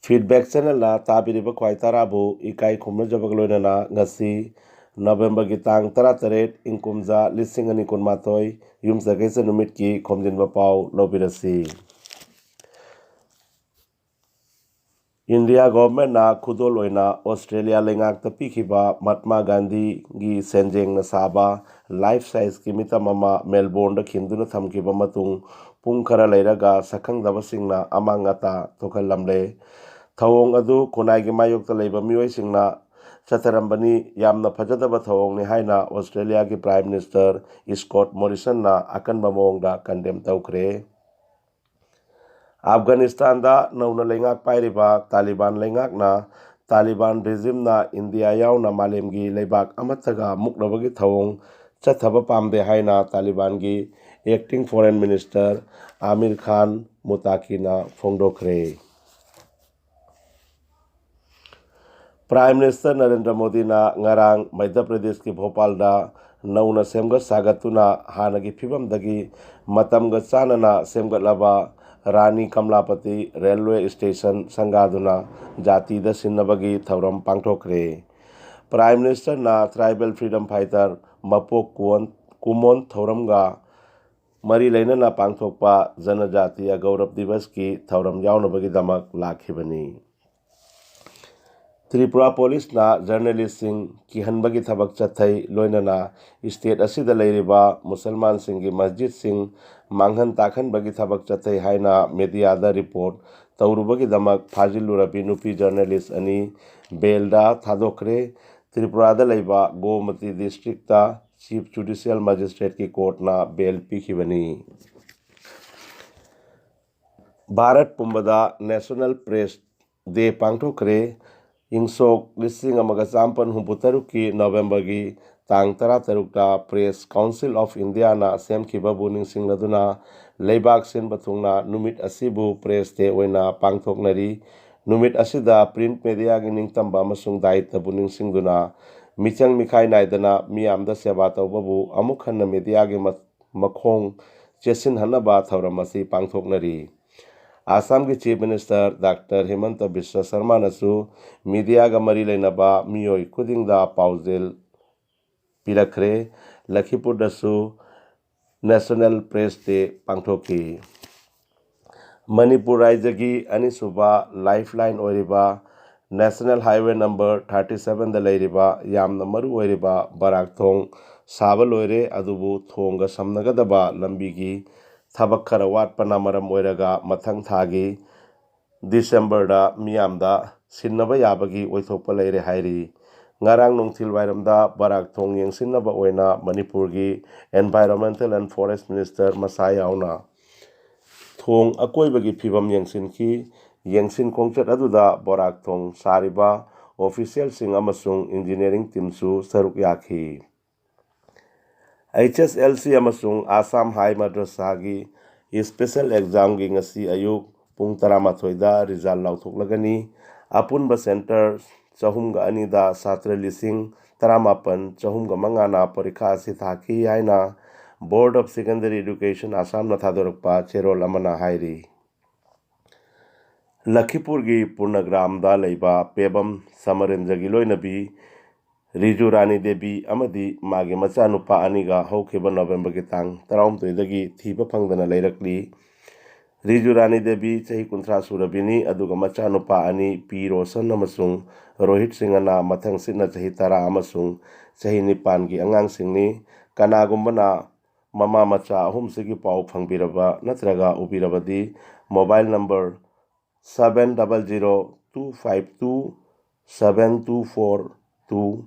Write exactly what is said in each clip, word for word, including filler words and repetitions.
Feedback channelꯅ ꯇꯥꯕꯤꯔꯤꯕ ꯈ꯭ꯋꯥꯏ ꯇꯔꯥꯕꯨ ꯏꯀꯥꯏ ꯈꯨꯝꯅꯖꯕꯒ ꯂꯣꯏꯅꯅ ꯉꯁꯤ ꯅꯕꯦꯝꯕꯔꯒꯤ ꯇꯥꯡ ꯇꯔꯥꯇꯔꯦꯠ, ꯏꯪ ꯀꯨꯝꯖꯥ ꯂꯤꯁꯤꯡ ꯑꯅꯤ ꯀꯨꯟꯃꯥꯊꯣꯏ, ꯌꯨꯝꯁꯀꯩꯁ ꯅꯨꯃꯤꯠꯀꯤ ꯈꯣꯝꯖꯤꯟꯕ ꯄꯥꯎ ꯂꯧꯕꯤꯔꯁꯤ꯫ ꯏꯟꯗꯤꯌꯥ ꯒꯣꯚꯔꯟꯃꯦꯟꯠꯅ ꯈꯨꯗꯣꯜ ꯑꯣꯏꯅ ꯑꯣꯁꯇ꯭ꯔꯦꯂꯤꯌꯥ ꯂꯩꯉꯥꯛꯇ ꯄꯤꯈꯤꯕ ꯃꯍꯥꯠꯃꯥ ꯒꯥꯟꯙꯤꯒꯤ ꯁꯦꯟꯖꯦꯡꯅ ꯁꯥꯕ ꯂꯥꯏꯐ ꯁꯥꯏꯖꯀꯤ ꯃꯤꯇꯝ ꯑꯃ ꯃꯦꯜꯕꯣꯔꯟꯗ ꯈꯤꯟꯗꯨꯅ ꯊꯝꯈꯤꯕ ꯃꯇꯨꯡ, ꯄꯨꯡ ꯈꯔ ꯂꯩꯔꯒ ꯁꯛꯈꯪꯗꯕꯁꯤꯡꯅ ꯑꯃꯥꯡ ꯑꯇꯥ ꯊꯣꯛꯍꯜꯂꯝꯂꯦ꯫ ꯊꯧꯑꯣꯡ ꯑꯗꯨ ꯈꯨꯟꯅꯥꯏꯒꯤ ꯃꯥꯌꯣꯛꯇ ꯂꯩꯕ ꯃꯤꯑꯣꯏꯁꯤꯡꯅ ꯆꯠꯊꯔꯝꯕꯅꯤ, ꯌꯥꯝꯅ ꯐꯖꯗꯕ ꯊꯧꯑꯣꯡꯅꯤ ꯍꯥꯏꯅ ꯑꯣꯁꯇ꯭ꯔꯦꯂꯤꯌꯥꯒꯤ ꯄ꯭ꯔꯥꯏꯝ ꯃꯤꯅꯤꯁꯇꯔ ꯁ꯭ꯀꯣꯠ ꯃꯣꯔꯤꯁꯟꯅ ꯑꯀꯟꯕ ꯃꯑꯣꯡꯗ ꯀꯟꯗꯦꯝ ꯇꯧꯈ꯭ꯔꯦ꯫ ꯑꯐꯒꯥꯅꯤꯁꯇꯥꯟꯗ ꯅꯧꯅ ꯂꯩꯉꯥꯛ ꯄꯥꯏꯔꯤꯕ ꯇꯥꯂꯤꯕꯥꯟ ꯂꯩꯉꯥꯛꯅ ꯇꯥꯂꯤꯕꯥꯟ ꯔꯦꯖꯤꯝꯅ ꯏꯟꯗꯤꯌꯥ ꯌꯥꯎꯅ ꯃꯥꯂꯦꯝꯒꯤ ꯂꯩꯕꯥꯛ ꯑꯃꯠꯇꯒ ꯃꯨꯛꯅꯕꯒꯤ ꯊꯧꯑꯣꯡ ꯆꯠꯊꯕ ꯄꯥꯝꯗꯦ ꯍꯥꯏꯅ ꯇꯥꯂꯤꯕꯥꯟꯒꯤ ꯑꯦꯛꯇꯤꯡ ꯐꯣꯔꯦꯟ ꯃꯤꯅꯤꯁꯇꯔ ꯑꯥꯃꯤꯔ ꯈꯥꯟ ꯃꯨꯇꯥꯀꯤꯅ ꯐꯣꯡꯗꯣꯛꯈ꯭ꯔꯦ꯫ ꯄ꯭ꯔꯥꯏꯝ ꯃꯤꯅꯤꯁꯇꯔ ꯅꯔꯦꯟꯗ꯭ꯔ ꯃꯣꯗꯤꯅ ꯉꯔꯥꯡ ꯃꯙ꯭ꯌ ꯄ꯭ꯔꯗꯦꯁꯀꯤ ꯚꯣꯄꯥꯜꯗ ꯅꯧꯅ ꯁꯦꯝꯒꯠ ꯁꯥꯒꯠꯇꯨꯅ ꯍꯥꯟꯅꯒꯤ ꯐꯤꯕꯝꯗꯒꯤ ꯃꯇꯝꯒ ꯆꯥꯟꯅꯅ ꯁꯦꯝꯒꯠꯂꯕ ꯔꯥꯅꯤ ꯀꯃꯂꯥꯄꯇꯤ ꯔꯦꯜꯋꯦ ꯁ꯭ꯇꯦꯁꯟ ꯁꯪꯒꯥꯗꯨꯅ ꯖꯥꯇꯤꯗ ꯁꯤꯟꯅꯕꯒꯤ ꯊꯧꯔꯝ ꯄꯥꯡꯊꯣꯛꯈ꯭ꯔꯦ꯫ ꯄ꯭ꯔꯥꯏꯝ ꯃꯤꯅꯤꯁꯇꯔꯅ ꯇ꯭ꯔꯥꯏꯕꯦꯜ ꯐ꯭ꯔꯤꯗꯝ ꯐꯥꯏꯇꯔ ꯃꯄꯣꯛ ꯀꯨꯋꯣꯟ-, ꯀꯨꯃꯣꯟ ꯊꯧꯔꯝꯒ ꯃꯔꯤ ꯂꯩꯅꯅ ꯄꯥꯡꯊꯣꯛꯄ ꯖꯅꯖꯥꯇꯤꯌ ꯒꯧꯔꯕ ꯗꯤꯕꯁꯀꯤ ꯊꯧꯔꯝ ꯌꯥꯎꯅꯕꯒꯤꯗꯃꯛ ꯂꯥꯛꯈꯤꯕꯅꯤ꯫ ꯇ꯭ꯔꯤꯄꯨꯔꯥ ꯄꯨꯂꯤꯁꯅ ꯖꯔꯅꯦꯂꯤꯁꯁꯤꯡ ꯀꯤꯍꯟꯕꯒꯤ ꯊꯕꯛ ꯆꯠꯊꯩ, ꯂꯣꯏꯅꯅ ꯁ꯭ꯇꯦꯠ ꯑꯁꯤꯗ ꯂꯩꯔꯤꯕ ꯃꯨꯁꯜꯃꯥꯟꯁꯤꯡꯒꯤ ꯃꯁꯖꯤꯗꯁꯤꯡ ꯃꯥꯡꯍꯟ ꯇꯥꯛꯍꯟꯕꯒꯤ ꯊꯕꯛ ꯆꯠꯊꯩ ꯍꯥꯏꯅ ꯃꯦꯗꯤꯌꯥꯗ ꯔꯤꯄꯣꯔꯠ ꯇꯧꯔꯨꯕꯒꯤꯗꯃꯛ ꯐꯥꯖꯤꯜꯂꯨꯔꯕꯤ ꯅꯨꯄꯤ ꯖꯔꯅꯦꯂꯤꯁ ꯑꯅꯤ ꯕꯦꯜꯗ ꯊꯥꯗꯣꯛꯈ꯭ꯔꯦ꯫ ꯇ꯭ꯔꯤꯄꯨꯔꯥꯗ ꯂꯩꯕ ꯒꯣꯃꯇꯤ ꯗꯤꯁꯇ꯭ꯔꯤꯛꯇ ꯆꯤꯐ ꯖꯨꯗꯤꯁꯤꯌꯦꯜ ꯃꯦꯖꯤꯁꯇ꯭ꯔꯦꯠꯀꯤ ꯀꯣꯔꯠꯅ ꯕꯦꯜ ꯄꯤꯈꯤꯕꯅꯤ꯫ ꯚꯥꯔꯠ ꯄꯨꯝꯕꯗ ꯅꯦꯁꯅꯦꯜ ꯄ꯭ꯔꯦꯁ ꯗꯦ ꯄꯥꯡꯊꯣꯛꯈ꯭ꯔꯦ꯫ ꯏꯪ ꯁꯣꯛ ꯂꯤꯁꯤꯡ ꯑꯃꯒ ꯆꯥꯃꯥꯄꯟ ꯍꯨꯝꯐꯨ ꯇꯔꯨꯛꯀꯤ ꯅꯕꯦꯝꯕꯔꯒꯤ ꯇꯥꯡ ꯇꯔꯥꯇꯔꯨꯛꯇ ꯄ꯭ꯔꯦꯁ ꯀꯥꯎꯟꯁꯤꯜ ꯑꯣꯐ ꯏꯟꯗꯤꯌꯥꯅ ꯁꯦꯝꯈꯤꯕꯕꯨ ꯅꯤꯡꯁꯤꯡꯂꯗꯨꯅ ꯂꯩꯕꯥꯛ ꯁꯤꯟꯕ ꯊꯨꯡꯅ ꯅꯨꯃꯤꯠ ꯑꯁꯤꯕꯨ ꯄ꯭ꯔꯦꯁ ꯗꯦ ꯑꯣꯏꯅ ꯄꯥꯡꯊꯣꯛꯅꯔꯤ꯫ ꯅꯨꯃꯤꯠ ꯑꯁꯤꯗ ꯄ꯭ꯔꯤꯟꯠ ꯃꯦꯗꯤꯌꯥꯒꯤ ꯅꯤꯡꯇꯝꯕ ꯑꯃꯁꯨꯡ ꯗꯥꯌꯤꯠꯇꯕꯨ ꯅꯤꯡꯁꯤꯡꯗꯨꯅ ꯃꯤꯆꯪ ꯃꯤꯈꯥꯏ ꯅꯥꯏꯗꯅ ꯃꯤꯌꯥꯝꯗ ꯁꯦꯕꯥ ꯇꯧꯕꯕꯨ ꯑꯃꯨꯛ ꯍꯟꯅ ꯃꯦꯗꯤꯌꯥꯒꯤ ꯃ-, ꯃꯈꯣꯡ ꯆꯦꯠꯁꯤꯟꯍꯟꯅꯕ ꯊꯧꯔꯝ ꯑꯁꯤ ꯄꯥꯡꯊꯣꯛꯅꯔꯤ꯫ ꯑꯁꯥꯝꯒꯤ Chief Minister Doctor ꯍꯤꯃꯟꯇ ꯕꯤꯁ꯭ꯋ ꯁꯔꯃꯥꯅꯁꯨ ꯃꯤꯗꯤꯌꯥꯒ ꯃꯔꯤ ꯂꯩꯅꯕ ꯃꯤꯑꯣꯏ ꯈꯨꯗꯤꯡꯗ ꯄꯥꯎꯖꯦꯜ ꯄꯤꯔꯛꯈ꯭ꯔꯦ꯫ ꯂꯈꯤꯄꯨꯔꯗꯁꯨ National Press Day ꯄꯥꯡꯊꯣꯛꯈꯤ꯫ ꯃꯅꯤꯄꯨꯔ ꯔꯥꯏꯖ꯭ꯌꯒꯤ ꯑꯅꯤꯁꯨꯕ lifeline ꯑꯣꯏꯔꯤꯕ National Highway number thirty sevenꯗ ꯂꯩꯔꯤꯕ ꯌꯥꯝꯅ ꯃꯔꯨ ꯑꯣꯏꯔꯤꯕ ꯕꯔꯥꯛ ꯊꯣꯡ ꯁꯥꯕ ꯂꯣꯏꯔꯦ, ꯑꯗꯨꯕꯨ ꯊꯣꯡꯒ ꯁꯝꯅꯒꯗꯕ ꯂꯝꯕꯤꯒꯤ ꯊꯕꯛ ꯈꯔ ꯋꯥꯠꯄꯅ ꯃꯔꯝ ꯑꯣꯏꯔꯒ ꯃꯊꯪ ꯊꯥꯒꯤ ꯗꯤꯁꯦꯝꯕꯔꯗ ꯃꯤꯌꯥꯝꯗ ꯁꯤꯟꯅꯕ ꯌꯥꯕꯒꯤ ꯑꯣꯏꯊꯣꯛꯄ ꯂꯩꯔꯦ ꯍꯥꯏꯔꯤ꯫ ꯉꯔꯥꯡ ꯅꯨꯡꯊꯤꯜ ꯋꯥꯏꯔꯝꯗ ꯕꯔꯥꯛ ꯊꯣꯡ ꯌꯦꯡꯁꯤꯟꯅꯕ ꯑꯣꯏꯅ ꯃꯅꯤꯄꯨꯔꯒꯤ Environmental and Forest Minister ꯃꯁꯥ ꯌꯥꯎꯅ ꯊꯣꯡ ꯑꯀꯣꯏꯕꯒꯤ ꯐꯤꯕꯝ ꯌꯦꯡꯁꯤꯟꯈꯤ꯫ ꯌꯦꯡꯁꯤꯟ ꯈꯣꯡꯆꯠ ꯑꯗꯨꯗ ꯕꯔꯥꯛ ꯊꯣꯡ ꯁꯥꯔꯤꯕ officialꯁꯤꯡ ꯑꯃꯁꯨꯡ engineering teamꯁꯨ ꯁꯔꯨꯛ ꯌꯥꯈꯤ꯫ H S L C ꯑꯃꯁꯨꯡ ꯑꯁꯥꯝ ꯍꯥꯏ ꯃꯗ꯭ꯔꯁꯥꯒꯤ special examꯒꯤ ꯉꯁꯤ ꯑꯌꯨꯛ ꯄꯨꯡ ꯇꯔꯥꯃꯥꯊꯣꯏꯗ result ꯂꯥꯎꯊꯣꯛꯂꯒꯅꯤ꯫ ꯑꯄꯨꯟꯕ center ꯆꯍꯨꯝꯒ ꯑꯅꯤꯗ ꯁꯥꯇ꯭ꯔ ꯂꯤꯁꯤꯡ ꯇꯔꯥꯃꯥꯄꯟ ꯆꯍꯨꯝꯒ ꯃꯉꯥꯅ ꯄꯔꯤꯈꯥ ꯑꯁꯤ ꯊꯥꯈꯤ ꯍꯥꯏꯅ Board of Secondary Education ꯑꯁꯥꯝꯅ ꯊꯥꯗꯣꯔꯛꯄ ꯆꯦꯔꯣꯜ ꯑꯃꯅ ꯍꯥꯏꯔꯤ꯫ ꯂꯈꯤꯄꯨꯔꯒꯤ ꯄꯨꯔꯅꯒ꯭ꯔꯥꯝꯗ ꯂꯩꯕ ꯄꯦꯕꯝ ꯁꯃꯔꯦꯟꯗ꯭ꯔꯒꯤ ꯂꯣꯏꯅꯕꯤ ꯔꯤꯖꯨ ꯔꯥꯅꯤ ꯗꯦꯕꯤ ꯑꯃꯗꯤ ꯃꯥꯒꯤ ꯃꯆꯥꯅꯨꯄꯥ ꯑꯅꯤꯒ ꯍꯧꯈꯤꯕ ꯅꯕꯦꯝꯕꯔꯒꯤ ꯇꯥꯡ ꯇꯔꯥꯍꯨꯝꯗꯣꯏꯗꯒꯤ ꯊꯤꯕ ꯐꯪꯗꯅ ꯂꯩꯔꯛꯂꯤ꯫ ꯔꯤꯖꯨ ꯔꯥꯅꯤ ꯗꯦꯕꯤ ꯆꯍꯤ ꯀꯨꯟꯊ꯭ꯔꯥ ꯁꯨꯔꯕꯤꯅꯤ, ꯑꯗꯨꯒ ꯃꯆꯥꯅꯨꯄꯥ ꯑꯅꯤ ꯄꯤ ꯔꯣꯁꯟ ꯑꯃꯁꯨꯡ ꯔꯣꯍꯤꯠ ꯁꯤꯡ ꯑꯅ ꯃꯊꯪ ꯁꯤꯠꯅ ꯆꯍꯤ ꯇꯔꯥ ꯑꯃꯁꯨꯡ ꯆꯍꯤ ꯅꯤꯄꯥꯟꯒꯤ ꯑꯉꯥꯡꯁꯤꯡꯅꯤ꯫ ꯀꯅꯥꯒꯨꯝꯕꯅ ꯃꯃꯥ ꯃꯆꯥ ꯑꯍꯨꯝꯁꯤꯒꯤ ꯄꯥꯎ ꯐꯪꯕꯤꯔꯕ ꯅꯠꯇ꯭ꯔꯒ ꯎꯕꯤꯔꯕꯗꯤ mobile number seven double zero two five two seven two four two,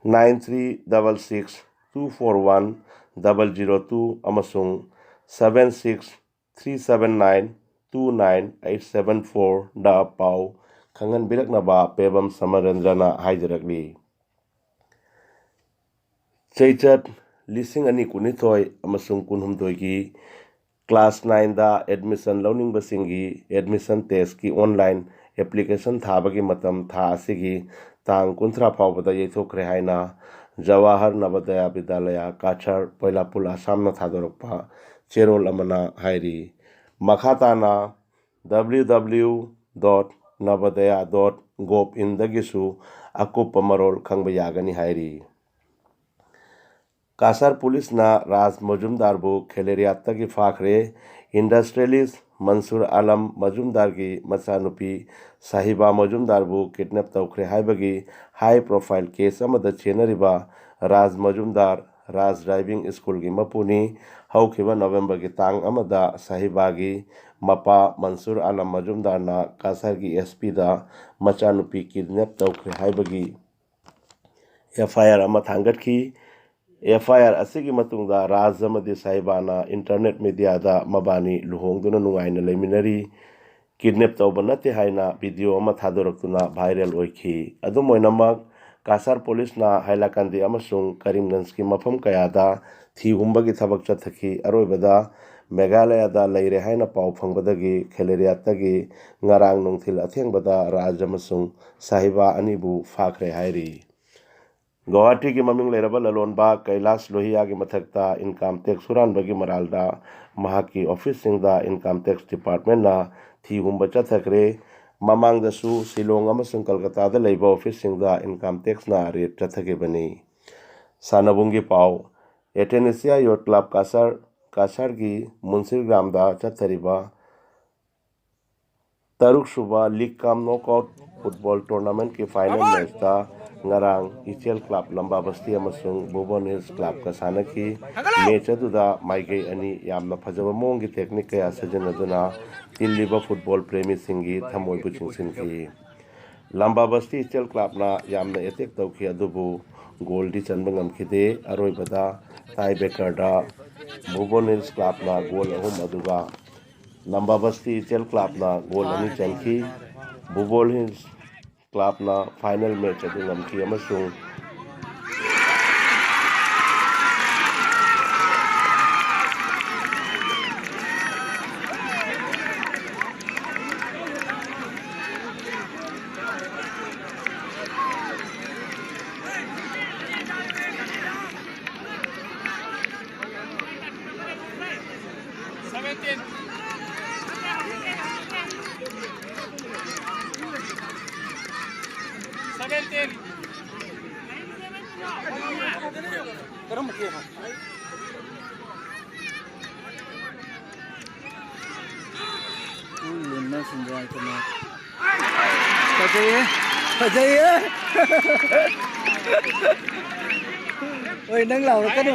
nine three double six two four one double zero two ꯑꯃꯁꯨꯡ seven six three seven nine two nine eight seven fourꯗ ꯄꯥꯎ ꯈꯪꯍꯟꯕꯤꯔꯛꯅꯕ ꯄꯦꯕꯝ ꯁꯃꯔꯦꯟꯗ꯭ꯔꯅ ꯍꯥꯏꯖꯔꯛꯂꯤ꯫ ꯆꯩꯆꯠ ꯂꯤꯁꯤꯡ ꯑꯅꯤ ꯀꯨꯟꯅꯤꯊꯣꯏ ꯑꯃꯁꯨꯡ ꯀꯨꯟꯍꯨꯝꯗꯣꯏꯒꯤ class nineꯗ admission ꯂꯧꯅꯤꯡꯕꯁꯤꯡꯒꯤ admission testꯀꯤ online application ꯊꯥꯕꯒꯤ ꯃꯇꯝ ꯊꯥ ꯑꯁꯤꯒꯤ ꯇꯥꯡ ꯀꯨꯟꯊ꯭ꯔꯥ ꯐꯥꯎꯕꯗ ꯌꯩꯊꯣꯛꯈ꯭ꯔꯦ ꯍꯥꯏꯅ ꯖꯋꯥꯍꯔ ꯅꯕꯣꯗꯌꯥ ꯕꯤꯗ꯭ꯌꯥꯂꯌꯥ, ꯀꯥꯆꯔ, ꯄꯣꯏꯂꯥꯄꯨꯜ, ꯑꯁꯥꯝꯅ ꯊꯥꯗꯣꯔꯛꯄ ꯆꯦꯔꯣꯜ ꯑꯃꯅ ꯍꯥꯏꯔꯤ꯫ ꯃꯈꯥ ꯇꯥꯅ W W W dot navodaya dot gov in ꯗꯒꯤꯁꯨ ꯑꯀꯨꯞꯄ ꯃꯔꯣꯜ ꯈꯪꯕ ꯌꯥꯒꯅꯤ ꯍꯥꯏꯔꯤ꯫ ꯀꯥꯁꯥꯔ ꯄꯨꯂꯤꯁꯅ ꯔꯥꯖ ꯃꯖꯨꯝꯗꯥꯔꯕꯨ ꯈꯦꯂꯦꯔꯤꯌꯥꯠꯇꯒꯤ ꯐꯥꯈ꯭ꯔꯦ꯫ ꯏꯟꯗꯁꯇ꯭ꯔꯤꯌꯦꯂꯤꯁ ꯃꯟꯁꯨꯔ ꯑꯥꯂꯝ ꯃꯖꯨꯝꯗꯥꯔꯒꯤ ꯃꯆꯥꯅꯨꯄꯤ ꯁꯥꯍꯤꯕꯥ ꯃꯖꯨꯝꯗꯥꯔꯕꯨ ꯀꯤꯗꯅꯦꯞ ꯇꯧꯈ꯭ꯔꯦ ꯍꯥꯏꯕꯒꯤ ꯍꯥꯏ ꯄ꯭ꯔꯣꯐꯥꯏꯜ ꯀꯦꯁ ꯑꯃꯗ ꯆꯦꯟꯅꯔꯤꯕ ꯔꯥꯖ ꯃꯖꯨꯝꯗꯥꯔ ꯔꯥꯖ ꯗ꯭ꯔꯥꯏꯚꯤꯡ ꯁ꯭ꯀꯨꯜꯒꯤ ꯃꯄꯨꯅꯤ꯫ ꯍꯧꯈꯤꯕ ꯅꯕꯦꯝꯕꯔꯒꯤ ꯇꯥꯡ ꯑꯃꯗ ꯁꯥꯍꯤꯕꯥꯒꯤ ꯃꯄꯥ ꯃꯟꯁꯨꯔ ꯑꯥꯂꯝ ꯃꯖꯨꯝꯗꯥꯔꯅ ꯀꯥꯁꯥꯔꯒꯤ ꯑꯦꯁ ꯄꯤꯗ ꯃꯆꯥꯅꯨꯄꯤ ꯀꯤꯗꯅꯦꯞ ꯇꯧꯈ꯭ꯔꯦ ꯍꯥꯏꯕꯒꯤ ꯑꯦꯐ ꯑꯥꯏ ꯑꯥꯔ ꯑꯃ ꯊꯥꯡꯒꯠꯈꯤ꯫ ꯑꯦꯐ ꯑꯥꯏ ꯑꯥꯔ ꯑꯁꯤꯒꯤ ꯃꯇꯨꯡꯗ ꯔꯥꯖ ꯑꯃꯗꯤ ꯁꯥꯍꯤꯕꯥꯅ ꯏꯟꯇꯔꯅꯦꯠ ꯃꯤꯗꯤꯌꯥꯗ ꯃꯕꯥꯅꯤ ꯂꯨꯍꯣꯡꯗꯨꯅ ꯅꯨꯡꯉꯥꯏꯅ ꯂꯩꯃꯤꯟꯅꯔꯤ, ꯀꯤꯗꯅꯦꯞ ꯇꯧꯕ ꯅꯠꯇꯦ ꯍꯥꯏꯅ ꯚꯤꯗꯤꯑꯣ ꯑꯃ ꯊꯥꯗꯣꯔꯛꯇꯨꯅ ꯚꯥꯏꯔꯦꯜ ꯑꯣꯏꯈꯤ꯫ ꯑꯗꯨꯝ ꯑꯣꯏꯅꯃꯛ, ꯀꯥꯁꯥꯔ ꯄꯨꯂꯤꯁꯅ ꯍꯥꯏꯂꯥꯀꯥꯟꯗꯤ ꯑꯃꯁꯨꯡ ꯀꯔꯤꯝꯒꯟꯖꯀꯤ ꯃꯐꯝ ꯀꯌꯥꯗ ꯊꯤ ꯍꯨꯝꯕꯒꯤ ꯊꯕꯛ ꯆꯠꯊꯈꯤ꯫ ꯑꯔꯣꯏꯕꯗ ꯃꯦꯘꯥꯂꯌꯥꯗ ꯂꯩꯔꯦ ꯍꯥꯏꯅ ꯄꯥꯎ ꯐꯪꯕꯗꯒꯤ ꯈꯦꯂꯦꯔꯤꯌꯥꯠꯇꯒꯤ ꯉꯔꯥꯡ ꯅꯨꯡꯊꯤꯜ ꯑꯊꯦꯡꯕꯗ ꯔꯥꯖ ꯑꯃꯁꯨꯡ ꯁꯥꯍꯤꯕꯥ ꯑꯅꯤꯕꯨ ꯐꯥꯈ꯭ꯔꯦ ꯍꯥꯏꯔꯤ꯫ ꯒꯧꯍꯥꯇꯤꯒꯤ ꯃꯃꯤꯡ ꯂꯩꯔꯕ ꯂꯂꯣꯟꯕ ꯀꯩꯂꯥꯁ ꯂꯣꯍꯤꯌꯥꯒꯤ ꯃꯊꯛꯇ ꯏꯟꯀꯝ ꯇꯦꯛꯁ ꯍꯨꯔꯥꯟꯕꯒꯤ ꯃꯔꯥꯜꯗ ꯃꯍꯥꯛꯀꯤ ꯑꯣꯐꯤꯁꯁꯤꯡꯗ ꯏꯟꯀꯝ ꯇꯦꯛꯁ ꯗꯤꯄꯥꯔꯠꯃꯦꯟꯅ ꯊꯤ ꯍꯨꯝꯕ ꯆꯠꯊꯈ꯭ꯔꯦ꯫ ꯃꯃꯥꯡꯗꯁꯨ ꯁꯤꯂꯣꯡ ꯑꯃꯁꯨꯡ ꯀꯜꯀꯇꯥꯗ ꯂꯩꯕ ꯑꯣꯐꯤꯁꯁꯤꯡꯗ ꯏꯟꯀꯝ ꯇꯦꯛꯁꯅ ꯔꯦꯗ ꯆꯠꯊꯈꯤꯕꯅꯤ꯫ ꯁꯥꯟꯅꯕꯨꯡꯒꯤ ꯄꯥꯎ꯫ ꯑꯦꯊꯦꯅꯦꯁꯤꯌꯥ ꯌꯣꯠ ꯀ꯭ꯂꯕ ꯀꯥꯁꯥꯔ, ꯀꯥꯁꯥꯔꯒꯤ ꯃꯨꯟꯁꯤꯔꯒ꯭ꯔꯥꯝꯗ ꯆꯠꯊꯔꯤꯕ ꯇꯔꯨꯛꯁꯨꯕ ꯂꯤꯒ ꯀꯝ ꯅꯣꯛꯑꯥꯎꯠ ꯐꯨꯠꯕꯣꯜ ꯇꯣꯔꯅꯥꯃꯦꯟꯠꯀꯤ ꯐꯥꯏꯅꯦꯜ ꯃꯦꯆꯇ ꯉꯔꯥꯡ ꯏꯆꯦꯜ ꯀ꯭ꯂꯕ ꯂꯝꯕꯥꯕꯁꯇꯤ ꯑꯃꯁꯨꯡ ꯚꯨꯕꯣꯟ ꯍꯤꯜꯁ ꯀ꯭ꯂꯕꯀ ꯁꯥꯟꯅꯈꯤ꯫ ꯃꯦꯆ ꯑꯗꯨꯗ ꯃꯥꯏꯀꯩ ꯑꯅꯤ ꯌꯥꯝꯅ ꯐꯖꯕ ꯃꯑꯣꯡꯒꯤ ꯇꯦꯛꯅꯤꯛ ꯀꯌꯥ ꯁꯤꯖꯤꯟꯅꯗꯨꯅ ꯇꯤꯜꯂꯤꯕ ꯐꯨꯠꯕꯣꯜ ꯄ꯭ꯔꯦꯃꯤꯁꯤꯡꯒꯤ ꯊꯃꯣꯏꯕꯨ ꯆꯤꯡꯁꯤꯟꯈꯤ꯫ ꯂꯝꯕꯥꯕꯁꯇꯤ ꯏꯆꯦꯜ ꯀ꯭ꯂꯕꯅ ꯌꯥꯝꯅ ꯑꯦꯇꯦꯛ ꯇꯧꯈꯤ, ꯑꯗꯨꯕꯨ ꯒꯣꯜꯗꯤ ꯆꯟꯕ ꯉꯝꯈꯤꯗꯦ꯫ ꯑꯔꯣꯏꯕꯗ ꯇꯥꯏ ꯕ꯭ꯔꯦꯀꯔꯗ ꯚꯨꯕꯣꯟ ꯍꯤꯜꯁ ꯀ꯭ꯂꯕꯅ ꯒꯣꯜ ꯑꯍꯨꯝ, ꯑꯗꯨꯒ ꯂꯝꯕꯥꯕꯁꯇꯤ ꯏꯆꯦꯜ ꯀ꯭ꯂꯕꯅ ꯒꯣꯜ ꯑꯅꯤ ꯆꯟꯈꯤ꯫ ꯚꯨꯕꯣꯟ ꯍꯤꯜꯁ ꯀ꯭ꯂꯕꯅ ꯐꯥꯏꯅꯦꯜ ꯃꯦꯆ ꯑꯗꯨ ꯉꯝꯈꯤ ꯑꯃꯁꯨꯡ ꯐꯖꯩꯌꯦ, ꯐꯖꯩꯌꯦ. ꯍꯣꯏ, ꯅꯪ ꯂꯥꯎꯔꯛꯀꯅꯨ.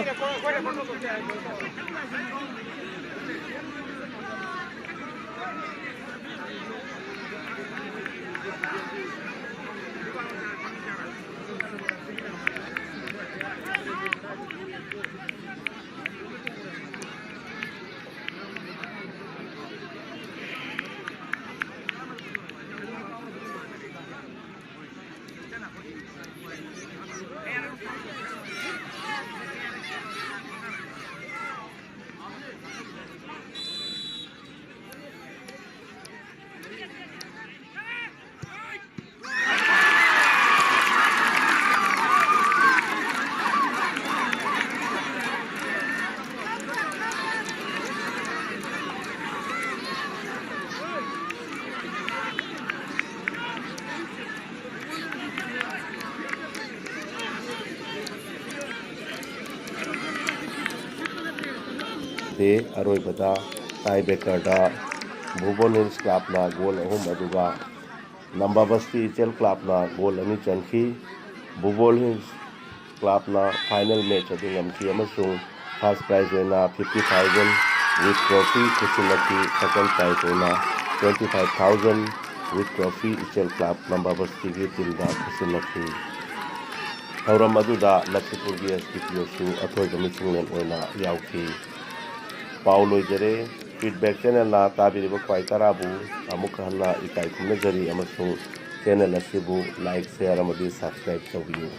ꯑꯔꯣꯏꯕꯗ tie breakerꯗ ꯚꯨꯕꯣꯟ ꯍꯤꯜꯁ ꯀ꯭ꯂꯕꯅ ꯒꯣꯜ ꯑꯍꯨꯝ, ꯑꯗꯨꯒ ꯅꯝꯕꯥꯕꯁꯇꯤ ꯏꯆꯦꯜ ꯀ꯭ꯂꯕꯅ ꯒꯣꯜ ꯑꯅꯤ ꯆꯟꯈꯤ꯫ ꯚꯨꯕꯣꯟ ꯍꯤꯜꯁ ꯀ꯭ꯂꯕꯅ final match ꯑꯗꯨ ꯉꯝꯈꯤ ꯑꯃꯁꯨꯡ first prize ꯑꯣꯏꯅ fifty thousand with trophy ꯈꯨꯠꯁꯤꯟꯅꯈꯤ꯫ Second prize ꯑꯣꯏꯅ twenty five thousand with trophy ꯏꯆꯦꯜ ꯀ꯭ꯂꯕ ꯅꯝꯕꯥꯕꯁꯇꯤꯒꯤ teamꯗ ꯈꯨꯠꯁꯤꯟꯅꯈꯤ꯫ ꯊꯧꯔꯝ ꯑꯗꯨꯗ ꯂꯛꯁꯤꯄꯨꯔꯒꯤ SDPOꯁꯨ ꯑꯊꯣꯏꯕ ꯃꯤꯊꯨꯡꯂꯦꯟ ꯑꯣꯏꯅ ꯌꯥꯎꯈꯤ꯫ ꯄꯥꯎ ꯂꯣꯏꯖꯔꯦ꯫ Feedback channelꯅ ꯇꯥꯕꯤꯔꯤꯕ ꯈ꯭ꯋꯥꯏ ꯇꯔꯥꯕꯨ ꯑꯃꯨꯛ ꯍꯟꯅ ꯏꯀꯥꯏ ꯈꯨꯝꯅꯖꯔꯤ ꯑꯃꯁꯨꯡ channel ꯑꯁꯤꯕꯨ like, share ꯑꯃꯗꯤ subscribe ꯇꯧꯕꯤꯌꯨ꯫